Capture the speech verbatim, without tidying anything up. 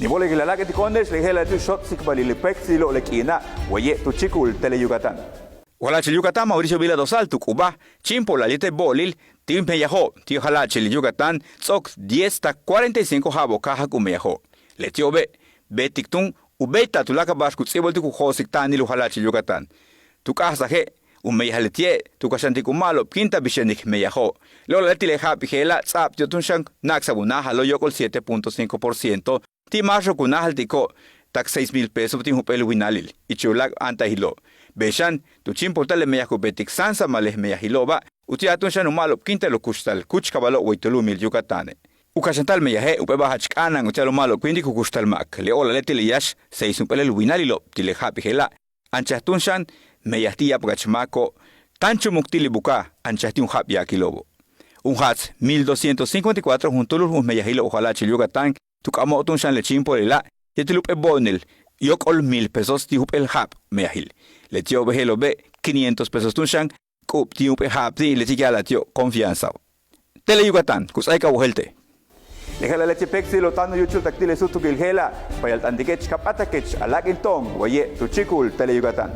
In wóolik a láak'intiko'one'ex le je'ela' tu xóot' tsikbalil le péektsilo' le k'iina' waye' tu chíikul Tele Yucatán. U jala'achil Yucatán Mauricio Vila Dosal tu k'ubaj chíimpolal yéetel bo'olil ti' meyajo' ti' jala'achil Yucatán ts'o'ok diez tak cuarenta y cinco ja'abo'ob káajak u meyajo'. Leti'obe' beetik túun u béeytal tuláakal ba'ax ku ts'íiboltik u jo'osik táanil u jala'achil Yucatán. Tu k'a'ajsaje' u meyaj leti'e' tu kaxantik u ma'alob kintal bix yanik meyajo'. Le o'olal leti' le ja'ab je'ela' ts'a'ab ti'ob túun xan na'aksa'ab u náajalo' yóok'ol siete punto cinco por ciento ti' máaxo'ob ku náajaltiko' tak seis mil pesos ti' jump'éel winalil ich u láak' áantajilo'. Bey xan tu chíimpolta'al le meyaj ku beetik sáansamaj le meyajilo'oba' uti'al túun xan u ma'alob kintal u kuxtal kúuchkabalo' way tu lu'umil Yucatane'. U kaxanta'al meyaje' jump'éel ba'al jach k'a'ana'an uti'al u ma'alob kintal u kuxtal máak. Le o'olal leti' le yáax seis jump'éelel winalilo'ob ti' le ja'ab je'ela' anchaj túun xan meyaj ti' ya'abkach máako'ob táan chúumuk ti' le bucaj anchaj ti' jun ja'ab yaakilo'obo'. Jun jaats mil doscientos cincuenta y cuatro juntúul u meyajilo'ob u jala'achil Yucatán tu k'amo'ob túun xan le chíimpolila' yéetel jump'éel bo'onil yóok'ol mil pesos ti' jump'éel ja'ab meyajil. Leti'obe' je'elo'obe' quinientos pesos túun xan k'ub ti' jump'éel ja'ab ti' leti' ku ya'ala'al ti'ob confianzao'. Tele Yucatán ku ts'áaik a wojéelte'. Le je'ela' leti' péektsilo' táan u yúuchul tak ti' le súutukil je'ela', payalt'antike'ex ka p'áatakech a láak'into'on waye' tu chíikul Tele Yucatán.